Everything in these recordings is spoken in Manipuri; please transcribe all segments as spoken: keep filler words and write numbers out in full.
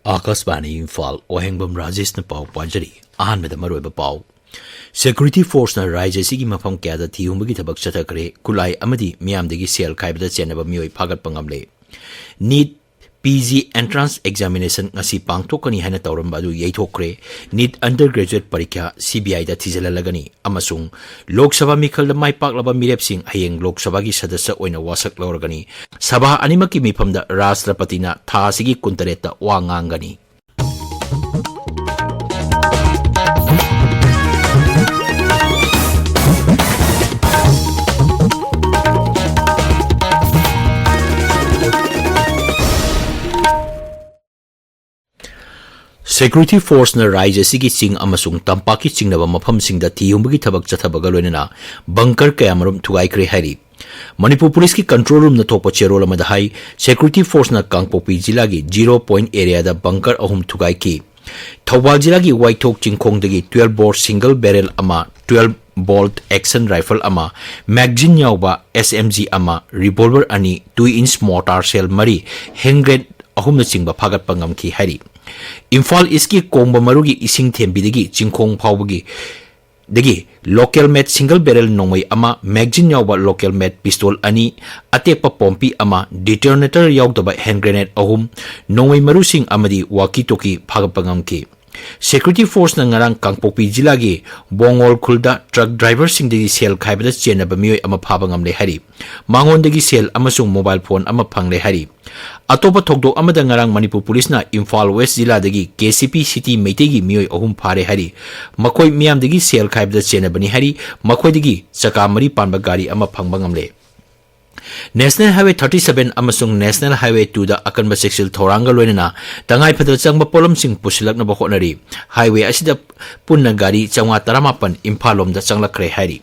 ꯑꯥꯀꯥꯁꯕꯥꯅꯤ ꯏꯝꯐꯥꯜ, ꯋꯥꯍꯦꯡꯕꯝ ꯔꯥꯖꯦꯁꯅ ꯄꯥꯎ ꯄꯥꯖꯔꯤ꯫ ꯑꯍꯥꯟꯕꯗ ꯃꯔꯨꯑꯣꯏꯕ ꯄꯥꯎ꯫ Security Forceꯅ ꯔꯥꯖ꯭ꯌ ꯑꯁꯤꯒꯤ ꯃꯐꯝ ꯀꯌꯥꯗ ꯊꯤꯍꯨꯝꯕꯒꯤ ꯊꯕꯛ ꯆꯠꯊꯈ꯭ꯔꯦ, ꯈꯨꯠꯂꯥꯏ ꯑꯃꯗꯤ ꯃꯤꯌꯥꯝꯗꯒꯤ ꯁꯦꯜ ꯈꯥꯏꯕꯗ ꯆꯦꯟꯅꯕ ꯃꯤꯑꯣꯏ ꯐꯥꯒꯠꯄ ꯉꯝꯂꯦ꯫ NEET PG Entrance Examination ꯉꯁꯤ ꯄꯥꯡꯊꯣꯛꯀꯅꯤ ꯍꯥꯏꯅ ꯇꯧꯔꯝꯕ ꯑꯗꯨ ꯌꯩꯊꯣꯛꯈ꯭ꯔꯦ꯫ NEET Undergraduate ꯄꯔꯤꯈ꯭ꯌꯥ CBIꯗ ꯊꯤꯖꯤꯜꯍꯜꯂꯒꯅꯤ ꯑꯃꯁꯨꯡ ꯂꯣꯛ ꯁꯚꯥ ꯃꯤꯈꯜꯗ ꯃꯥꯏ ꯄꯥꯛꯂꯕ ꯃꯤꯔꯦꯞꯁꯤꯡ ꯍꯌꯦꯡ ꯂꯣꯛ ꯁꯚꯥꯒꯤ ꯁꯗꯁ꯭ꯌ ꯑꯣꯏꯅ ꯋꯥꯁꯛ ꯂꯧꯔꯒꯅꯤ꯫ ꯁꯚꯥ ꯑꯅꯤꯃꯛꯀꯤ ꯃꯤꯐꯝꯗ ꯔꯥꯁꯇ꯭ꯔꯄꯇꯤꯅ ꯊꯥ ꯑꯁꯤꯒꯤ ꯀꯨꯟꯇꯔꯦꯠꯇ ꯋꯥ ꯉꯥꯡꯒꯅꯤ꯫ Security Forceꯅ ꯔꯥꯖ꯭ꯌ ꯑꯁꯤꯒꯤ ꯆꯤꯡ ꯑꯃꯁꯨꯡ ꯇꯝꯄꯥꯛꯀꯤ ꯆꯤꯡꯅꯕ ꯃꯐꯝꯁꯤꯡꯗ ꯊꯤꯍꯨꯝꯕꯒꯤ ꯊꯕꯛ ꯆꯠꯊꯕꯒ ꯂꯣꯏꯅꯅ bunker ꯀꯌꯥꯃꯔꯨꯝ ꯊꯨꯒꯥꯏꯈ꯭ꯔꯦ ꯍꯥꯏꯔꯤ꯫ ꯃꯅꯤꯄꯨꯔ ꯄꯨꯂꯤꯁꯀꯤ control roomꯅ ꯊꯣꯛꯄ ꯆꯦꯔꯣꯜ ꯑꯃꯗ ꯍꯥꯏ, Security Forceꯅ ꯀꯥꯡꯄꯣꯛꯄꯤ ꯖꯤꯂꯥꯒꯤ Zero Point areaꯗ bunker ꯑꯍꯨꯝ ꯊꯨꯒꯥꯏꯈꯤ꯫ ꯊꯧꯕꯥꯜ ꯖꯤꯂꯥꯒꯤ ꯋꯥꯏꯊꯣꯛ ꯆꯤꯡꯈꯣꯡꯗꯒꯤ twelve bore single barrel ꯑꯃ, twelve bolt action rifle ꯑꯃ, magazine ꯌꯥꯎꯕ SMG ꯑꯃ, revolver ꯑꯅꯤ, two inch mortar shell ꯃꯔꯤ, hand grenade ꯑꯍꯨꯝꯅꯆꯤꯡꯕ ꯐꯥꯒꯠꯄ ꯉꯝꯈꯤ ꯍꯥꯏꯔꯤ꯫ ꯏꯝꯐꯥꯜ ꯏꯁꯀꯤ ꯀꯣꯡꯕ ꯃꯔꯨꯒꯤ ꯏꯁꯤꯡ ꯊꯦꯝꯕꯤꯗꯒꯤ ꯆꯤꯡꯈꯣꯡ ꯐꯥꯎꯕꯒꯤ ꯗꯒꯤ local made single barrel ꯅꯣꯡꯃꯩ ꯑꯃ, magazine ꯌꯥꯎꯕ local made pistol ꯑꯅꯤ, ꯑꯇꯦꯛꯄ ꯄꯣꯝꯄꯤ ꯑꯃ, detonator ꯌꯥꯎꯗꯕ hand grenade ꯑꯍꯨꯝ, ꯅꯣꯡꯃꯩ ꯃꯔꯨꯁꯤꯡ ꯑꯃꯗꯤ walkie talkie ꯐꯥꯒꯠꯄ ꯉꯝꯈꯤ꯫ Security Forceꯅ ꯉꯔꯥꯡ ꯀꯥꯡꯄꯣꯛꯄꯤ ꯖꯤꯂꯥꯒꯤ ꯕꯣꯉꯣꯜ ꯈꯨꯜꯗ truck driverꯁꯤꯡꯗꯒꯤ ꯁꯦꯜ ꯈꯥꯏꯕꯗ ꯆꯦꯟꯅꯕ ꯃꯤꯑꯣꯏ ꯑꯃ ꯐꯥꯕ ꯉꯝꯂꯦ ꯍꯥꯏꯔꯤ꯫ ꯃꯉꯣꯟꯗꯒꯤ ꯁꯦꯜ ꯑꯃꯁꯨꯡ mobile phone ꯑꯃ ꯐꯪꯂꯦ ꯍꯥꯏꯔꯤ꯫ ꯑꯇꯣꯞꯄ ꯊꯧꯗꯣꯛ ꯑꯃꯗ ꯉꯔꯥꯡ ꯃꯅꯤꯄꯨꯔ ꯄꯨꯂꯤꯁꯅ ꯏꯝꯐꯥꯜ ꯋꯦꯁ ꯖꯤꯂꯥꯗꯒꯤ KCP city ꯃꯩꯇꯩꯒꯤ ꯃꯤꯑꯣꯏ ꯑꯍꯨꯝ ꯐꯥꯔꯦ ꯍꯥꯏꯔꯤ꯫ ꯃꯈꯣꯏ ꯃꯤꯌꯥꯝꯗꯒꯤ ꯁꯦꯜ ꯈꯥꯏꯕꯗ ꯆꯦꯟꯅꯕꯅꯤ ꯍꯥꯏꯔꯤ꯫ ꯃꯈꯣꯏꯗꯒꯤ ꯆꯀꯥ ꯃꯔꯤ ꯄꯥꯟꯕ ꯒꯥꯔꯤ ꯑꯃ ꯐꯪꯕ ꯉꯝꯂꯦ꯫ National Highway thirty seven ꯑꯃꯁꯨꯡ National Highway two ꯗ ꯑꯀꯟꯕ ꯆꯦꯛꯁꯤꯜ ꯊꯧꯔꯥꯡꯒ ꯂꯣꯏꯅꯅ ꯇꯉꯥꯏ ꯐꯗꯅ ꯆꯪꯕ ꯄꯣꯠꯂꯝꯁꯤꯡ ꯄꯨꯁꯤꯜꯂꯛꯅꯕ ꯍꯣꯠꯅꯔꯤ꯫ Highway ꯑꯁꯤꯗ ꯄꯨꯟꯅ ꯒꯥꯔꯤ ꯆꯥꯝꯃꯉꯥ ꯇꯔꯥꯃꯥꯄꯟ ꯏꯝꯐꯥꯜ ꯂꯣꯝꯗ ꯆꯪꯂꯛꯈ꯭ꯔꯦ ꯍꯥꯏꯔꯤ꯫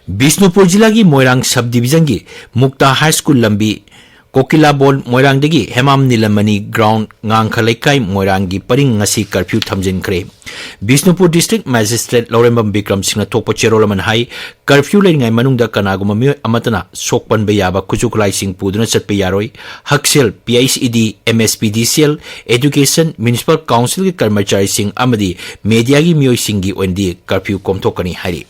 ꯕꯤꯁꯅꯨꯄꯨꯔ ꯖꯤꯂꯥꯒꯤ ꯃꯣꯏꯔꯥꯡ sub divisionꯒꯤ ꯃꯨꯛꯇꯥ High School ꯂꯝꯕꯤ ꯀꯣꯀꯤꯂꯥꯕꯣꯟ ꯃꯣꯏꯔꯥꯡꯗꯒꯤ ꯍꯦꯃꯥꯝ ꯅꯤꯂꯃꯅꯤ ꯒ꯭ꯔꯥꯎꯟ, ꯉꯥꯡꯈ ꯂꯩꯀꯥꯏ ꯃꯣꯏꯔꯥꯡꯒꯤ ꯄꯔꯤꯡ ꯉꯁꯤ ꯀꯔꯐ꯭ꯌꯨ ꯊꯝꯖꯤꯟꯈ꯭ꯔꯦ꯫ ꯕꯤꯁꯅꯨꯄꯨꯔ ꯗꯤꯁꯇ꯭ꯔꯤꯛ ꯃꯦꯖꯤꯁꯇ꯭ꯔꯦꯠ ꯂꯧꯔꯦꯝꯕꯝ ꯕꯤꯀ꯭ꯔꯝ ꯁꯤꯡꯅ ꯊꯣꯛꯄ ꯆꯦꯔꯣꯜ ꯑꯃꯅ ꯍꯥꯏ, ꯀꯔꯐ꯭ꯌꯨ ꯂꯩꯔꯤꯉꯩ ꯃꯅꯨꯡꯗ ꯀꯅꯥꯒꯨꯝꯕ ꯃꯤꯑꯣꯏ ꯑꯃꯠꯇꯅ ꯁꯣꯛꯄꯟꯕ ꯌꯥꯕ ꯈꯨꯠꯁꯨ ꯈꯨꯠꯂꯥꯏꯁꯤꯡ ꯄꯨꯗꯨꯅ ꯆꯠꯄ ꯌꯥꯔꯣꯏ꯫ ꯍꯛꯁꯦꯜ, ꯄꯤ ꯑꯩꯆ ꯏ ꯗꯤ, ꯑꯦꯝ ꯑꯦꯁ ꯄꯤ ꯗꯤ ꯁꯤ ꯑꯦꯜ, ꯑꯦꯗꯨꯀꯦꯁꯟ, ꯃ꯭ꯌꯨꯅꯤꯁꯤꯄꯥꯜ ꯀꯥꯎꯟꯁꯤꯜꯒꯤ ꯀꯔꯃꯆꯥꯔꯤꯁꯤꯡ ꯑꯃꯗꯤ ꯃꯦꯗꯤꯌꯥꯒꯤ ꯃꯤꯑꯣꯏꯁꯤꯡꯒꯤ ꯑꯣꯏꯅꯗꯤ ꯀꯔꯐ꯭ꯌꯨ ꯀꯣꯝꯊꯣꯛꯀꯅꯤ ꯍꯥꯏꯔꯤ꯫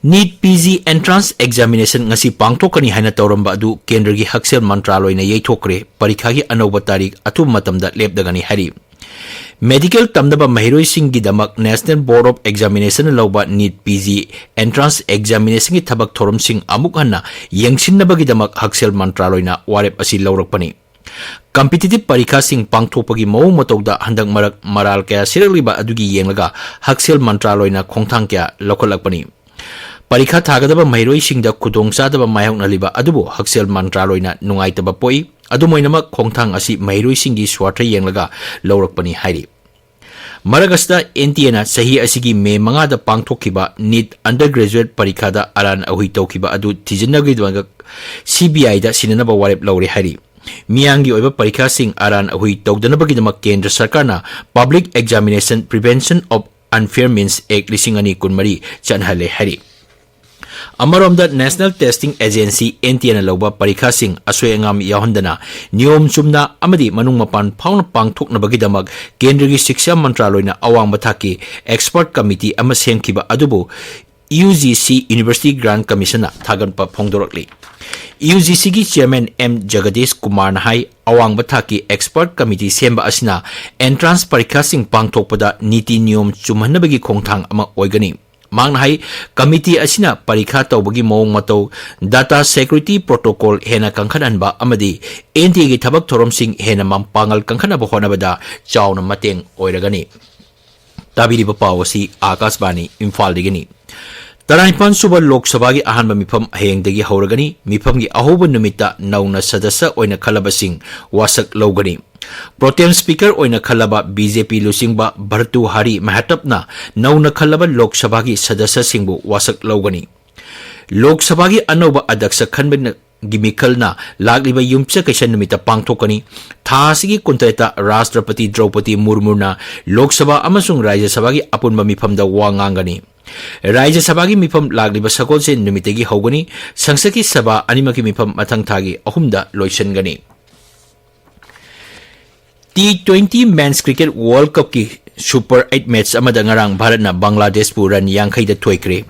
NEET P G entrance examination ꯉꯁꯤ ꯄꯥꯡꯊꯣꯛꯀꯅꯤ ꯍꯥꯏꯅ ꯇꯧꯔꯝꯕ ꯑꯗꯨ ꯀꯦꯟꯗ꯭ꯔꯒꯤ ꯍꯛꯁꯦꯜ ꯃꯟꯇ꯭ꯔꯥꯂꯣꯏꯅ ꯌꯩꯊꯣꯛꯈ꯭ꯔꯦ꯫ ꯄꯔꯤꯈꯥꯒꯤ ꯑꯅꯧꯕ ꯇꯥꯔꯤꯛ ꯑꯊꯨꯕ ꯃꯇꯝꯗ ꯂꯦꯞꯂꯒꯅꯤ ꯍꯥꯏꯔꯤ꯫ ꯃꯦꯗꯤꯀꯦꯜ ꯇꯝꯅꯕ ꯃꯍꯩꯔꯣꯏꯁꯤꯡꯒꯤꯗꯃꯛ National Board of Examination ꯂꯧꯕ ꯅꯤꯠ ꯄꯤ ꯖꯤ ꯑꯦꯟꯇ꯭ꯔꯥꯟꯁ ꯑꯦꯛꯖꯥꯃꯤꯅꯦꯁꯟꯒꯤ ꯊꯕꯛ ꯊꯧꯔꯝꯁꯤꯡ ꯑꯃꯨꯛ ꯍꯟꯅ ꯌꯦꯡꯁꯤꯟꯅꯕꯒꯤꯗꯃꯛ ꯍꯛꯁꯦꯜ ꯃꯟꯇ꯭ꯔꯥꯂꯣꯏꯅ ꯋꯥꯔꯦꯞ ꯑꯁꯤ ꯂꯧꯔꯛꯄꯅꯤ꯫ ꯀꯝꯄꯤꯇꯤꯇꯤꯚ ꯄꯔꯤꯈꯥꯁꯤꯡ ꯄꯥꯡꯊꯣꯛꯄꯒꯤ ꯃꯑꯣꯡ ꯃꯇꯧꯗ ꯍꯟꯗꯛ ꯃꯔꯛ ꯃꯔꯥꯜ ꯀꯌꯥ ꯁꯤꯔꯛꯂꯤꯕ ꯑꯗꯨꯒꯤ ꯌꯦꯡꯂꯒ ꯍꯛꯁꯦꯜ ꯃꯟꯇ꯭ꯔꯥꯂꯣꯏꯅ ꯈꯣꯡꯊꯥꯡ ꯀꯌꯥ ꯂꯧꯈꯠꯂꯛꯄꯅꯤ꯫ ꯄꯔꯤꯈꯥ ꯊꯥꯒꯗꯕ ꯃꯍꯩꯔꯣꯏꯁꯤꯡꯗ ꯈꯨꯗꯣꯡꯆꯥꯗꯕ ꯃꯥꯌꯣꯛꯅꯂꯤꯕ ꯑꯗꯨꯕꯨ ꯍꯛꯁꯦꯜ ꯃꯟꯇ꯭ꯔꯥꯂꯣꯏꯅ ꯅꯨꯡꯉꯥꯏꯇꯕ ꯄꯣꯛꯏ꯫ ꯑꯗꯨꯝ ꯑꯣꯏꯅꯃꯛ, ꯈꯣꯡꯊꯥꯡ ꯑꯁꯤ ꯃꯍꯩꯔꯣꯏꯁꯤꯡꯒꯤ ꯁ꯭ꯋꯥꯔꯊ ꯌꯦꯡꯂꯒ ꯂꯧꯔꯛꯄꯅꯤ ꯍꯥꯏꯔꯤ꯫ ꯃꯔꯛ ꯑꯁꯤꯗ, ꯑꯦꯟ ꯇꯤ ꯑꯦꯅ ꯆꯍꯤ ꯑꯁꯤꯒꯤ ꯃꯦ ꯃꯉꯥꯗ ꯄꯥꯡꯊꯣꯛꯈꯤꯕ ꯅꯤꯠ ꯑꯟꯗꯔ ꯒ꯭ꯔꯦꯖꯨꯑꯦꯠ ꯄꯔꯤꯈꯥꯗ ꯑꯔꯥꯟ ꯑꯍꯨꯏ ꯇꯧꯈꯤꯕ ꯑꯗꯨ ꯊꯤꯖꯤꯟꯅꯕꯒꯤꯗꯃꯛ ꯁꯤ ꯕꯤ ꯑꯥꯏꯗ ꯁꯤꯟꯅꯅꯕ ꯋꯥꯔꯦꯞ ꯂꯧꯔꯦ ꯍꯥꯏꯔꯤ꯫ ꯃꯤꯌꯥꯝꯒꯤ ꯑꯣꯏꯕ ꯄꯔꯤꯈꯥꯁꯤꯡ ꯑꯔꯥꯟ ꯑꯍꯨꯏ ꯇꯧꯗꯅꯕꯒꯤꯗꯃꯛ ꯀꯦꯟꯗ꯭ꯔ ꯁꯔꯀꯥꯔꯅ Public Examination Prevention of Unfair Means Act ꯂꯤꯁꯤꯡ ꯑꯅꯤ ꯀꯨꯟꯃꯔꯤ ꯆꯠꯅꯍꯜꯂꯦ ꯍꯥꯏꯔꯤ꯫ ꯑꯃꯔꯣꯝꯗ, National Testing Agency, N T ꯑꯦꯅ ꯂꯧꯕ ꯄꯔꯤꯈꯥꯁꯤꯡ ꯑꯁꯣꯏ ꯑꯉꯥꯝ ꯌꯥꯎꯍꯟꯗꯅ ꯅꯤꯌꯣꯝ ꯆꯨꯝꯅ ꯑꯃꯗꯤ ꯃꯅꯨꯡ ꯃꯄꯥꯟ ꯐꯥꯎꯅ ꯄꯥꯡꯊꯣꯛꯅꯕꯒꯤꯗꯃꯛ ꯀꯦꯟꯗ꯭ꯔꯒꯤ ꯁꯤꯛꯁꯥ ꯃꯟꯇ꯭ꯔꯥꯂꯣꯏꯅ ꯑꯋꯥꯡꯕ ꯊꯥꯛꯀꯤ ꯑꯦꯛꯁꯄꯔꯠ ꯀꯃꯤꯇꯤ ꯑꯃ ꯁꯦꯝꯈꯤꯕ ꯑꯗꯨꯕꯨ U G C University Grant Commissionꯅ ꯊꯥꯒꯠꯄ ꯐꯣꯡꯗꯣꯔꯛꯂꯤ꯫ ꯌꯨ ꯖꯤ ꯁꯤꯒꯤ ꯆꯤꯌꯔꯃꯦꯟ ꯑꯦꯝ ꯖꯒꯗꯤꯁ ꯀꯨꯃꯥꯔꯅ ꯍꯥꯏ, ꯑꯋꯥꯡꯕ ꯊꯥꯛꯀꯤ ꯑꯦꯛꯁꯄꯔꯠ ꯀꯃꯤꯇꯤ ꯁꯦꯝꯕ ꯑꯁꯤꯅ ꯑꯦꯟꯇ꯭ꯔꯥꯟꯁ ꯄꯔꯤꯈꯥꯁꯤꯡ ꯄꯥꯡꯊꯣꯛꯄꯗ ꯅꯤꯇꯤ ꯅꯤꯌꯣꯝ ꯆꯨꯝꯍꯟꯅꯕꯒꯤ ꯈꯣꯡꯊꯥꯡ ꯑꯃ ꯑꯣꯏꯒꯅꯤ꯫ ꯃꯍꯥꯛꯅ ꯍꯥꯏ, ꯀꯃꯤꯇꯤ ꯑꯁꯤꯅ ꯄꯔꯤꯈꯥ ꯇꯧꯕꯒꯤ ꯃꯑꯣꯡ ꯃꯇꯧ, data security protocol ꯍꯦꯟꯅ ꯀꯟꯈꯠꯍꯟꯕ ꯑꯃꯗꯤ ꯑꯦꯟ ꯇꯤ ꯑꯦꯒꯤ ꯊꯕꯛ ꯊꯧꯔꯝꯁꯤꯡ ꯍꯦꯟꯅ ꯃꯄꯥꯡꯒꯜ ꯀꯟꯈꯠꯅꯕ ꯍꯣꯠꯅꯕꯗ ꯆꯥꯎꯅ ꯃꯇꯦꯡ ꯑꯣꯏꯔꯒꯅꯤ꯫ ꯇꯥꯕꯤꯔꯤꯕ ꯄꯥꯎ ꯑꯁꯤ ꯑꯥꯀꯥꯁꯕꯥꯅꯤ ꯏꯝꯐꯥꯜꯗꯒꯤꯅꯤ꯫ ꯇꯔꯥꯅꯤꯄꯥꯟ ꯁꯨꯕ ꯂꯣꯛ ꯁꯚꯥꯒꯤ ꯑꯍꯥꯟꯕ ꯃꯤꯐꯝ ꯍꯌꯦꯡꯗꯒꯤ ꯍꯧꯔꯒꯅꯤ꯫ ꯃꯤꯐꯝꯒꯤ ꯑꯍꯧꯕ ꯅꯨꯃꯤꯠꯇ ꯅꯧꯅ ꯁꯗꯁ꯭ꯌ ꯑꯣꯏꯅ ꯈꯜꯂꯕꯁꯤꯡ ꯋꯥꯁꯛ ꯂꯧꯒꯅꯤ꯫ Pro tem speaker ꯑꯣꯏꯅ ꯈꯜꯂꯕ ꯕꯤ ꯖꯦ ꯄꯤ ꯂꯨꯆꯤꯡꯕ ꯚꯔꯇꯨꯍꯥꯔꯤ ꯃꯦꯍꯇꯞꯅ ꯅꯧꯅ ꯈꯜꯂꯕ ꯂꯣꯛ ꯁꯚꯥꯒꯤ ꯁꯗꯁ꯭ꯌꯁꯤꯡꯕꯨ ꯋꯥꯁꯛ ꯂꯧꯒꯅꯤ꯫ ꯂꯣꯛ ꯁꯚꯥꯒꯤ ꯑꯅꯧꯕ ꯑꯗ꯭ꯌꯛꯁ ꯈꯟꯕꯒꯤ ꯃꯤꯈꯜꯅ ꯂꯥꯛꯂꯤꯕ ꯌꯨꯝꯁꯀꯩꯁ ꯅꯨꯃꯤꯠꯇ ꯄꯥꯡꯊꯣꯛꯀꯅꯤ꯫ ꯊꯥ ꯑꯁꯤꯒꯤ ꯀꯨꯟꯇꯔꯦꯠꯇ ꯔꯥꯁꯇ꯭ꯔꯄꯇꯤ ꯗ꯭ꯔꯧꯄꯗꯤ ꯃꯨꯔꯃꯨꯅ ꯂꯣꯛ ꯁꯚꯥ ꯑꯃꯁꯨꯡ ꯔꯥꯖ꯭ꯌ ꯁꯚꯥꯒꯤ ꯑꯄꯨꯟꯕ ꯃꯤꯐꯝꯗ ꯋꯥ ꯉꯥꯡꯒꯅꯤ꯫ ꯔꯥꯖ꯭ꯌ ꯁꯚꯥꯒꯤ ꯃꯤꯐꯝ ꯂꯥꯛꯂꯤꯕ ꯁꯒꯣꯜꯁꯦꯟ ꯅꯨꯃꯤꯠꯇꯒꯤ ꯍꯧꯒꯅꯤ꯫ ꯁꯪꯁꯠꯀꯤ ꯁꯚꯥ ꯑꯅꯤꯃꯛꯀꯤ ꯃꯤꯐꯝ ꯃꯊꯪ ꯊꯥꯒꯤ ꯑꯍꯨꯝꯗ ꯂꯣꯏꯁꯤꯟꯒꯅꯤ꯫ T twenty Men's Cricket World Cupꯀꯤ Super ꯑꯩꯠ ꯃꯦꯠꯆ ꯑꯃꯗ ꯉꯔꯥꯡ ꯚꯥꯔꯠꯅ ꯕꯪꯒ꯭ꯂꯥꯗꯦꯁꯄꯨ ꯔꯟ ꯌꯥꯡꯈꯩꯗ ꯊꯣꯏꯈ꯭ꯔꯦ꯫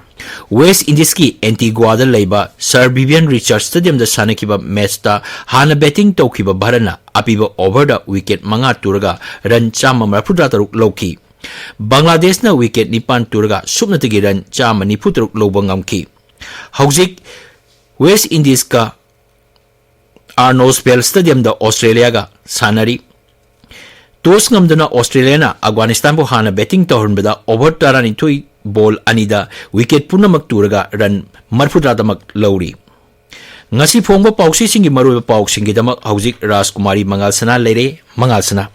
ꯋꯦꯁ ꯏꯟꯗꯤꯖꯀꯤ ꯑꯦꯟꯇꯤꯒ꯭ꯋꯥꯗ ꯂꯩꯕ ꯁꯔ ꯚꯤꯚꯤꯌꯟ ꯔꯤꯆꯥꯔꯗ ꯁ꯭ꯇꯦꯗꯤꯌꯝꯗ ꯁꯥꯟꯅꯈꯤꯕ ꯃꯦꯠꯆꯇ ꯍꯥꯟꯅ ꯕꯦꯇꯤꯡ ꯇꯧꯈꯤꯕ ꯚꯥꯔꯠꯅ ꯑꯄꯤꯕ ꯑꯣꯚꯔꯗ ꯋꯤꯀꯦꯠ ꯃꯉꯥ ꯇꯨꯔꯒ ꯔꯟ ꯆꯥꯝꯃ ꯃꯔꯤꯐꯨꯇꯔꯥ ꯇꯔꯨꯛ ꯂꯧꯈꯤ꯫ ꯕꯪꯒ꯭ꯂꯥꯗꯦꯁꯅ ꯋꯤꯀꯦꯠ ꯅꯤꯄꯥꯟ ꯇꯨꯔꯒ ꯁꯨꯞꯅꯇꯒꯤ ꯔꯟ ꯆꯥꯝꯃ ꯅꯤꯐꯨ ꯇꯔꯨꯛ ꯂꯧꯕ ꯉꯝꯈꯤ꯫ ꯍꯧꯖꯤꯛ ꯋꯦꯁ ꯏꯟꯗꯤꯖꯀ ꯑꯥꯔꯅꯣꯜꯗꯁ ꯕꯦꯜ ꯁ꯭ꯇꯦꯗꯤꯌꯝꯗ ꯑꯣꯁꯇ꯭ꯔꯦꯂꯤꯌꯥꯒ ꯁꯥꯟꯅꯔꯤ꯫ ꯇꯣꯁ ꯉꯝꯗꯨꯅ ꯑꯣꯁꯇ꯭ꯔꯦꯂꯤꯌꯥꯅ ꯑꯐꯒꯥꯅꯤꯁꯇꯥꯟꯕꯨ ꯍꯥꯟꯅ ꯕꯦꯇꯤꯡ ꯇꯧꯍꯟꯕꯗ ꯑꯣꯚꯔ ꯇꯔꯥꯅꯤꯊꯣꯏ ꯕꯣꯜ ꯑꯅꯤꯗ ꯋꯤꯀꯦꯠ ꯄꯨꯝꯅꯃꯛ ꯇꯨꯔꯒ ꯔꯟ ꯃꯔꯤꯐꯨꯇꯔꯥꯗꯃꯛ ꯂꯧꯔꯤ꯫ ꯉꯁꯤ ꯐꯣꯡꯕ ꯄꯥꯎꯆꯦꯁꯤꯡꯒꯤ ꯃꯔꯨꯑꯣꯏꯕ ꯄꯥꯎꯁꯤꯡꯒꯤꯗꯃꯛ ꯍꯧꯖꯤꯛ ꯔꯥꯖꯀꯨꯃꯥꯔꯤ ꯃꯉꯥꯜ ꯁꯅꯥ ꯂꯩꯔꯦ꯫ ꯃꯉꯥꯜ ꯁꯅꯥ꯫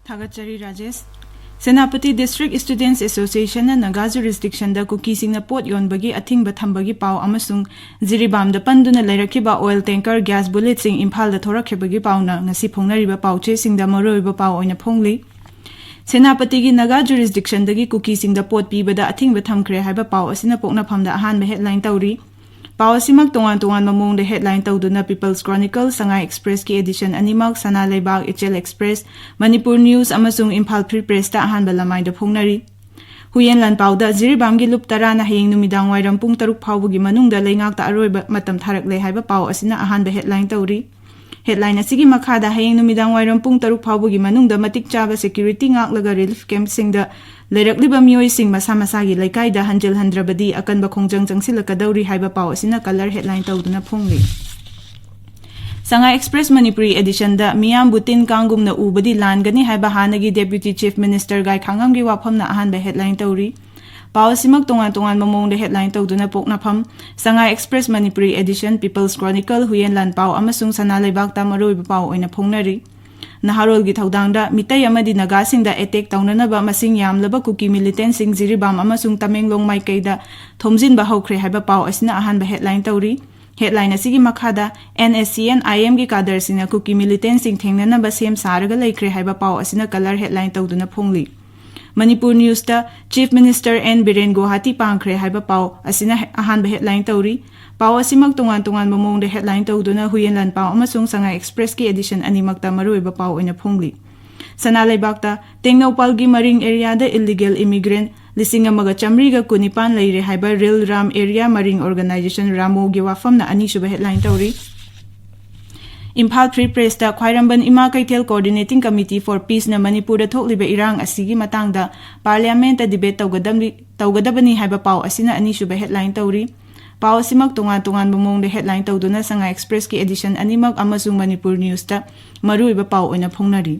ꯊꯥꯒꯠꯆꯔꯤ ꯔꯥꯖꯦꯁ꯫ ꯁꯦꯅꯥꯄꯇꯤ District Students Associationꯅ ꯅꯥꯒꯥ jurisdictionꯗ ꯀꯨꯀꯤꯁꯤꯡꯅ ꯄꯣꯠ ꯌꯣꯟꯕꯒꯤ ꯑꯊꯤꯡꯕ ꯊꯝꯕꯒꯤ ꯄꯥꯎ ꯑꯃꯁꯨꯡ ꯖꯤꯔꯤꯕꯥꯝꯗ ꯄꯟꯗꯨꯅ ꯂꯩꯔꯛꯈꯤꯕ oil tanker gas bulletꯁꯤꯡ ꯏꯝꯐꯥꯜꯗ ꯊꯣꯔꯛꯈꯤꯕꯒꯤ ꯄꯥꯎꯅ ꯉꯁꯤ ꯐꯣꯡꯅꯔꯤꯕ ꯄꯥꯎꯆꯦꯁꯤꯡꯗ ꯃꯔꯨꯑꯣꯏꯕ ꯄꯥꯎ ꯑꯣꯏꯅ ꯐꯣꯡꯂꯤ꯫ ꯁꯦꯅꯥꯄꯇꯤꯒꯤ ꯅꯥꯒꯥ jurisdictionꯗꯒꯤ ꯀꯨꯀꯤꯁꯤꯡꯗ ꯄꯣꯠ ꯄꯤꯕꯗ ꯑꯊꯤꯡꯕ ꯊꯝꯈ꯭ꯔꯦ ꯍꯥꯏꯕ ꯄꯥꯎ ꯑꯁꯤꯅ ꯄꯣꯛꯅꯐꯝꯗ ꯑꯍꯥꯟꯕ headline ꯇꯧꯔꯤ꯫ ꯄꯥꯎ ꯑꯁꯤꯃꯛ ꯇꯣꯉꯥꯟ ꯇꯣꯉꯥꯟꯕ ꯃꯑꯣꯡꯗ headline ꯇꯧꯗꯨꯅ People's Chronicle, ꯁꯉꯥꯏ Expressꯀꯤ edition ꯑꯅꯤꯃꯛ, ꯁꯅꯥ ꯂꯩꯕꯥꯛ, ꯏꯆꯦꯜ Express, ꯃꯅꯤꯄꯨꯔ News ꯑꯃꯁꯨꯡ ꯏꯝꯐꯥꯜ Free Pressꯇ ꯑꯍꯥꯟꯕ ꯂꯃꯥꯏꯗ ꯐꯣꯡꯅꯔꯤ꯫ ꯍꯨꯌꯦꯟ ꯂꯥꯟꯄꯥꯎꯗ ꯖꯤꯔꯤꯕꯥꯝꯒꯤ ꯂꯨꯞ ꯇꯔꯥꯅ ꯍꯌꯦꯡ ꯅꯨꯃꯤꯗꯥꯡ ꯋꯥꯏꯔꯝ ꯄꯨꯡ ꯇꯔꯨꯛ ꯐꯥꯎꯕꯒꯤ ꯃꯅꯨꯡꯗ ꯂꯩꯉꯥꯛꯇ ꯑꯔꯣꯏꯕ ꯃꯇꯝ ꯊꯥꯔꯛꯂꯦ ꯍꯥꯏꯕ ꯄꯥꯎ ꯑꯁꯤꯅ ꯑꯍꯥꯟꯕ headline ꯇꯧꯔꯤ꯫ Headline ꯑꯁꯤꯒꯤ ꯃꯈꯥꯗ ꯍꯌꯦꯡ ꯅꯨꯃꯤꯗꯥꯡ ꯋꯥꯏꯔꯝ ꯄꯨꯡ ꯇꯔꯨꯛ ꯐꯥꯎꯕꯒꯤ ꯃꯅꯨꯡꯗ ꯃꯇꯤꯛ ꯆꯥꯕ security ꯉꯥꯛꯂꯒ relief campꯁꯤꯡꯗ ꯂꯩꯔꯛꯂꯤꯕ ꯃꯤꯑꯣꯏꯁꯤꯡ ꯃꯁꯥ ꯃꯁꯥꯒꯤ ꯂꯩꯀꯥꯏꯗ ꯍꯟꯖꯤꯜ ꯍꯟꯗ꯭ꯔꯕꯗꯤ ꯑꯀꯟꯕ ꯈꯣꯡꯖꯪ ꯆꯪꯁꯤꯜꯂꯛꯀꯗꯧꯔꯤ ꯍꯥꯏꯕ ꯄꯥꯎ ꯑꯁꯤꯅ colour headline ꯇꯧꯗꯨꯅ ꯐꯣꯡꯂꯤ꯫ ꯁꯉꯥꯏ Express ꯃꯅꯤꯄꯨꯔꯤ editionꯗ ꯃꯤꯌꯥꯝꯕꯨ ꯇꯤꯟ ꯀꯥꯡꯒꯨꯝꯅ ꯎꯕꯗꯤ ꯂꯥꯟꯒꯅꯤ ꯍꯥꯏꯕ ꯍꯥꯟꯅꯒꯤ Deputy Chief Minister ꯒꯥꯏꯈꯥꯉꯝꯒꯤ ꯋꯥꯐꯝꯅ ꯑꯍꯥꯟꯕ headline ꯇꯧꯔꯤ꯫ ꯄꯥꯎ ꯑꯁꯤꯃꯛ ꯇꯣꯉꯥꯟ ꯇꯣꯉꯥꯟꯕ ꯃꯑꯣꯡꯗ headline ꯇꯧꯗꯨꯅ ꯄꯣꯛꯅꯐꯝ, ꯁꯉꯥꯏ Express Manipuri edition, People's Chronicle, Huiyen ꯂꯥꯟꯄꯥꯎ ꯑꯃꯁꯨꯡ ꯁꯅꯥ ꯂꯩꯕꯥꯛꯇ ꯃꯔꯨꯑꯣꯏꯕ ꯄꯥꯎ ꯑꯣꯏꯅ ꯐꯣꯡꯅꯔꯤ꯫ ꯅꯍꯥꯔꯣꯜꯒꯤ ꯊꯧꯗꯥꯡꯗ ꯃꯤꯇꯩ ꯑꯃꯗꯤ ꯅꯥꯒꯥꯁꯤꯡꯗ ꯑꯦꯇꯦꯛ ꯇꯧꯅꯅꯕ ꯃꯁꯤꯡ ꯌꯥꯝꯂꯕ ꯀꯨꯀꯤ ꯃꯤꯂꯤꯇꯦꯟꯁꯤꯡ ꯖꯤꯔꯤꯕꯥꯝ ꯑꯃꯁꯨꯡ ꯇꯃꯦꯡꯂꯣꯡ ꯃꯥꯏꯀꯩꯗ ꯊꯣꯝꯖꯤꯟꯕ ꯍꯧꯈ꯭ꯔꯦ ꯍꯥꯏꯕ ꯄꯥꯎ ꯑꯁꯤꯅ ꯑꯍꯥꯟꯕ ꯍꯦꯗꯂꯥꯏꯟ ꯇꯧꯔꯤ꯫ ꯍꯦꯗꯂꯥꯏꯟ ꯑꯁꯤꯒꯤ ꯃꯈꯥꯗ, ꯑꯦꯟ ꯑꯦꯁ ꯁꯤ ꯑꯦꯟ ꯑꯥꯏ ꯑꯦꯝꯒꯤ ꯀꯥꯗꯔꯁꯤꯡꯅ ꯀꯨꯀꯤ ꯃꯤꯂꯤꯇꯦꯟꯁꯤꯡ ꯊꯦꯡꯅꯅꯕ ꯁꯦꯝ ꯁꯥꯔꯒ ꯂꯩꯈ꯭ꯔꯦ ꯍꯥꯏꯕ ꯄꯥꯎ ꯑꯁꯤꯅ ꯀꯂꯔ ꯍꯦꯗꯂꯥꯏꯟ ꯇꯧꯗꯨꯅ ꯐꯣꯡꯂꯤ꯫ ꯃꯅꯤꯄꯨꯔ ꯅ꯭ꯌꯨꯁꯇ chief minister N Biren Guwahati ꯄꯥꯡꯈ꯭ꯔꯦ ꯍꯥꯏꯕ ꯄꯥꯎ ꯑꯁꯤꯅ ꯍꯦ-, ꯑꯍꯥꯟꯕ ꯍꯦꯗꯂꯥꯏꯟ ꯇꯧꯔꯤ꯫ ꯄꯥꯎ ꯑꯁꯤꯃꯛ ꯇꯣꯉꯥꯟ ꯇꯣꯉꯥꯟꯕ ꯃꯑꯣꯡꯗ ꯍꯦꯗꯂꯥꯏꯟ ꯇꯧꯗꯨꯅ ꯍꯨꯌꯦꯟ ꯂꯥꯟꯄꯥꯎ ꯑꯃꯁꯨꯡ ꯁꯉꯥꯏ ꯑꯦꯛꯁꯄ꯭ꯔꯦꯁꯀꯤ ꯑꯦꯗꯤꯁꯟ ꯑꯅꯤꯃꯛꯇ ꯃꯔꯨꯑꯣꯏꯕ ꯄꯥꯎ ꯑꯣꯏꯅ ꯐꯣꯡꯂꯤ꯫ ꯁꯅꯥ ꯂꯩꯕꯥꯛꯇ ꯇꯦꯡꯅꯧꯄꯥꯜꯒꯤ ꯃꯔꯤꯡ ꯑꯦꯔꯤꯌꯥꯗ ꯏꯜꯂꯤꯒꯦꯜ ꯏꯃꯤꯒ꯭ꯔꯦꯟ ꯂꯤꯁꯤꯡ ꯑꯃꯒ ꯆꯥꯃꯔꯤꯒ ꯀꯨꯟꯅꯤꯄꯥꯟ ꯂꯩꯔꯦ ꯍꯥꯏꯕ ꯔꯤꯜ ꯔꯥꯝ ꯑꯦꯔꯤꯌꯥ ꯃꯔꯤꯡ ꯑꯣꯔꯒꯅꯥꯏꯖꯦꯁꯟ, ꯔꯥꯃꯣꯒꯤ ꯋꯥꯐꯝꯅ ꯑꯅꯤꯁꯨꯕ ꯍꯦꯗꯂꯥꯏꯟ ꯇꯧꯔꯤ꯫ ꯏꯝꯐꯥꯜ ꯐ꯭ꯔꯤ ꯄ꯭ꯔꯦꯁꯇ ꯈ꯭ꯋꯥꯏꯔꯝꯕꯟ ꯏꯃꯥ ꯀꯩꯊꯦꯜ Coordinating Committee for Peaceꯅ ꯃꯅꯤꯄꯨꯔꯗ ꯊꯣꯛꯂꯤꯕ ꯏꯔꯥꯡ ꯑꯁꯤꯒꯤ ꯃꯇꯥꯡꯗ ꯄꯥꯔꯂꯤꯌꯥꯃꯦꯟꯠꯇ ꯗꯤꯕꯦꯠ ꯇꯧꯒꯗꯕꯅꯤ, ꯇꯧꯒꯗꯕꯅꯤ ꯍꯥꯏꯕ ꯄꯥꯎ ꯑꯁꯤꯅ ꯑꯅꯤꯁꯨꯕ ꯍꯦꯗꯂꯥꯏꯟ ꯇꯧꯔꯤ꯫ ꯄꯥꯎ ꯑꯁꯤꯃꯛ ꯇꯣꯉꯥꯟ ꯇꯣꯉꯥꯟꯕ ꯃꯑꯣꯡꯗ ꯍꯦꯗꯂꯥꯏꯟ ꯇꯧꯗꯨꯅ ꯁꯉꯥꯏ ꯑꯦꯛꯁꯄ꯭ꯔꯦꯁꯀꯤ ꯑꯦꯗꯤꯁꯟ ꯑꯅꯤꯃꯛ ꯑꯃꯁꯨꯡ ꯃꯅꯤꯄꯨꯔ ꯅ꯭ꯌꯨꯁꯇ ꯃꯔꯨꯑꯣꯏꯕ ꯄꯥꯎ ꯑꯣꯏꯅ ꯐꯣꯡꯅꯔꯤ꯫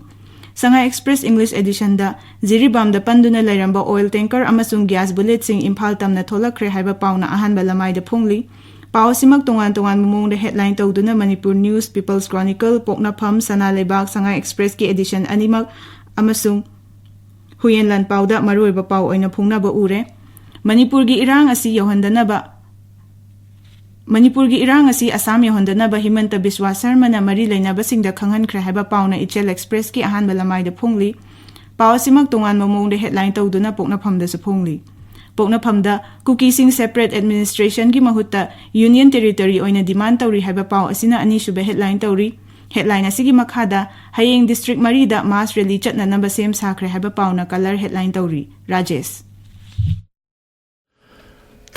ꯁꯉꯥꯏ ꯑꯦꯛꯁꯄ꯭ꯔꯦꯁ ꯏꯪꯂꯤꯁ ꯑꯦꯗꯤꯁꯟꯗ ꯖꯤꯔꯤꯕꯥꯝꯗ ꯄꯟꯗꯨꯅ ꯂꯩꯔꯝꯕ ꯑꯣꯏꯜ ꯇꯦꯡꯀꯔ ꯑꯃꯁꯨꯡ ꯒ꯭ꯌꯥꯁ ꯕꯨꯂꯦꯠꯁꯤꯡ ꯏꯝꯐꯥꯜ ꯇꯝꯅ ꯊꯣꯛꯂꯛꯈ꯭ꯔꯦ ꯍꯥꯏꯕ ꯄꯥꯎꯅ ꯑꯍꯥꯟꯕ ꯂꯃꯥꯏꯗ ꯐꯣꯡꯂꯤ꯫ ꯄꯥꯎ ꯑꯁꯤꯃꯛ ꯇꯣꯉꯥꯟ ꯇꯣꯉꯥꯟꯕ ꯃꯑꯣꯡꯗ ꯍꯦꯗꯂꯥꯏꯟ ꯇꯧꯗꯨꯅ ꯃꯅꯤꯄꯨꯔ ꯅ꯭ꯌꯨꯁ, ꯄꯤꯄꯜꯁ ꯀ꯭ꯔꯣꯅꯤꯀꯜ, ꯄꯣꯛꯅꯐꯝ, ꯁꯅꯥ ꯂꯩꯕꯥꯛ, ꯁꯉꯥꯏ ꯑꯦꯛꯁꯄ꯭ꯔꯦꯁꯀꯤ ꯑꯦꯗꯤꯁꯟ ꯑꯅꯤꯃꯛ ꯑꯃꯁꯨꯡ ꯍꯨꯌꯦꯟ ꯂꯥꯟꯄꯥꯎꯗ ꯃꯔꯨꯑꯣꯏꯕ ꯄꯥꯎ ꯑꯣꯏꯅ ꯐꯣꯡꯅꯕ ꯎꯔꯦ꯫ ꯃꯅꯤꯄꯨꯔꯒꯤ ꯏꯔꯥꯡ ꯑꯁꯤ ꯌꯧꯍꯟꯗꯅꯕ, ꯃꯅꯤꯄꯨꯔꯒꯤ ꯏꯔꯥꯡ ꯑꯁꯤ ꯑꯁꯥꯝ ꯌꯧꯍꯟꯗꯅꯕ ꯍꯤꯃꯟꯇ ꯕꯤꯁ꯭ꯋꯥ ꯁꯔꯃꯅ ꯃꯔꯤ ꯂꯩꯅꯕꯁꯤꯡꯗ ꯈꯪꯍꯟꯈ꯭ꯔꯦ ꯍꯥꯏꯕ ꯄꯥꯎꯅ ꯏꯆꯦꯜ ꯑꯦꯛꯁꯄ꯭ꯔꯦꯁꯀꯤ ꯑꯍꯥꯟꯕ ꯂꯃꯥꯏꯗ ꯐꯣꯡꯂꯤ꯫ ꯄꯥꯎ ꯑꯁꯤꯃꯛ ꯇꯣꯉꯥꯟꯕ ꯃꯑꯣꯡꯗ ꯍꯦꯗꯂꯥꯏꯟ ꯇꯧꯗꯨꯅ ꯄꯣꯛꯅꯐꯝꯗꯁꯨ ꯐꯣꯡꯂꯤ꯫ ꯄꯣꯛꯅꯐꯝꯗ ꯀꯨꯀꯤꯁꯤꯡ ꯁꯦꯄꯔꯦꯠ ꯑꯦꯗꯃꯤꯅꯤꯁꯇ꯭ꯔꯦꯁꯟꯒꯤ ꯃꯍꯨꯠꯇ ꯌꯨꯅꯤꯌꯟ ꯇꯦꯔꯤꯇꯣꯔꯤ ꯑꯣꯏꯅ ꯗꯤꯃꯥꯟ ꯇꯧꯔꯤ ꯍꯥꯏꯕ ꯄꯥꯎ ꯑꯁꯤꯅ ꯑꯅꯤꯁꯨꯕ ꯍꯦꯗꯂꯥꯏꯟ ꯇꯧꯔꯤ꯫ ꯍꯦꯗꯂꯥꯏꯟ ꯑꯁꯤꯒꯤ ꯃꯈꯥꯗ ꯍꯌꯦꯡ ꯗꯤꯁꯇ꯭ꯔꯤꯛ ꯃꯔꯤꯗ ꯃꯥꯁ ꯔꯦꯂꯤ ꯆꯠꯅꯅꯕ ꯁꯦꯝ ꯁꯥꯈ꯭ꯔꯦ ꯍꯥꯏꯕ ꯄꯥꯎꯅ ꯀꯂꯔ ꯍꯦꯗꯂꯥꯏꯟ ꯇꯧꯔꯤ꯫ ꯔꯥꯖꯦꯁ꯫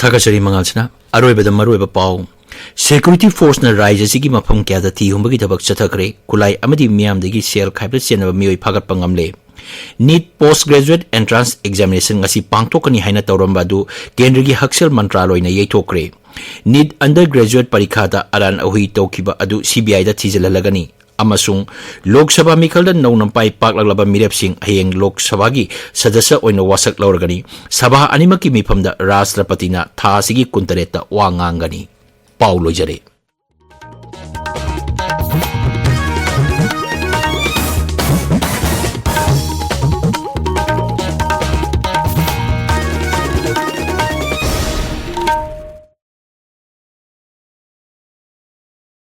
ꯊꯥꯒꯠꯆꯔꯤ ꯃꯉꯥꯜꯁꯤꯅ꯫ ꯑꯔꯣꯏꯕꯗ ꯃꯔꯨꯑꯣꯏꯕ ꯄꯥꯎ꯫ ꯁꯦꯀ꯭ꯌꯨꯔꯤꯇꯤ ꯐꯣꯔꯁꯅ ꯔꯥꯏꯖ꯭ꯌ ꯑꯁꯤꯒꯤ ꯃꯐꯝ ꯀꯌꯥꯗ ꯊꯤ ꯍꯨꯝꯕꯒꯤ ꯊꯕꯛ ꯆꯠꯊꯈ꯭ꯔꯦ꯫ ꯈꯨꯠꯂꯥꯏ ꯑꯃꯗꯤ ꯃꯤꯌꯥꯝꯗꯒꯤ ꯁꯦꯜ ꯈꯥꯏꯕꯗ ꯆꯦꯟꯅꯕ ꯃꯤꯑꯣꯏ ꯐꯥꯒꯠꯄ ꯉꯝꯂꯦ꯫ ꯅꯤꯠ ꯄꯣꯁ ꯒ꯭ꯔꯦꯖꯨꯑꯦꯠ ꯑꯦꯟꯇ꯭ꯔꯥꯟꯁ ꯑꯦꯛꯖꯥꯃꯤꯅꯦꯁꯟ ꯉꯁꯤ ꯄꯥꯡꯊꯣꯛꯀꯅꯤ ꯍꯥꯏꯅ ꯇꯧꯔꯝꯕ ꯑꯗꯨ ꯀꯦꯟꯗ꯭ꯔꯒꯤ ꯍꯛꯁꯦꯜ ꯃꯟꯇ꯭ꯔꯥꯂꯣꯏꯅ ꯌꯩꯊꯣꯛꯈ꯭ꯔꯦ꯫ ꯅꯤꯠ ꯑꯟꯗꯔ ꯒ꯭ꯔꯦꯖꯨꯑꯦꯠ ꯄꯔꯤꯈꯥꯗ ꯑꯔꯥꯟ ꯑꯍꯨꯏ ꯇꯧꯈꯤꯕ ꯑꯗꯨ ꯁꯤ ꯕꯤ ꯑꯥꯏꯗ ꯊꯤꯖꯤꯜꯍꯜꯂꯒꯅꯤ꯫ ꯑꯃꯁꯨꯡ ꯂꯣꯛ ꯁꯚꯥ ꯃꯤꯈꯜꯗ ꯅꯧꯅ ꯃꯥꯏ ꯄꯥꯛꯂꯛꯂꯕ ꯃꯤꯔꯦꯞꯁꯤꯡ ꯍꯌꯦꯡ ꯂꯣꯛ ꯁꯚꯥꯒꯤ ꯁꯗꯁ꯭ꯌ ꯑꯣꯏꯅ ꯋꯥꯁꯛ ꯂꯧꯔꯒꯅꯤ꯫ ꯁꯚꯥ ꯑꯅꯤꯃꯛꯀꯤ ꯃꯤꯐꯝꯗ ꯔꯥꯁꯇ꯭ꯔꯄꯇꯤꯅ ꯊꯥ ꯑꯁꯤꯒꯤ ꯀꯨꯟꯇꯔꯦꯠꯇ ꯋꯥ ꯉꯥꯡꯒꯅꯤ꯫ ꯄꯥꯎ ꯂꯣꯏꯖꯔꯦ꯫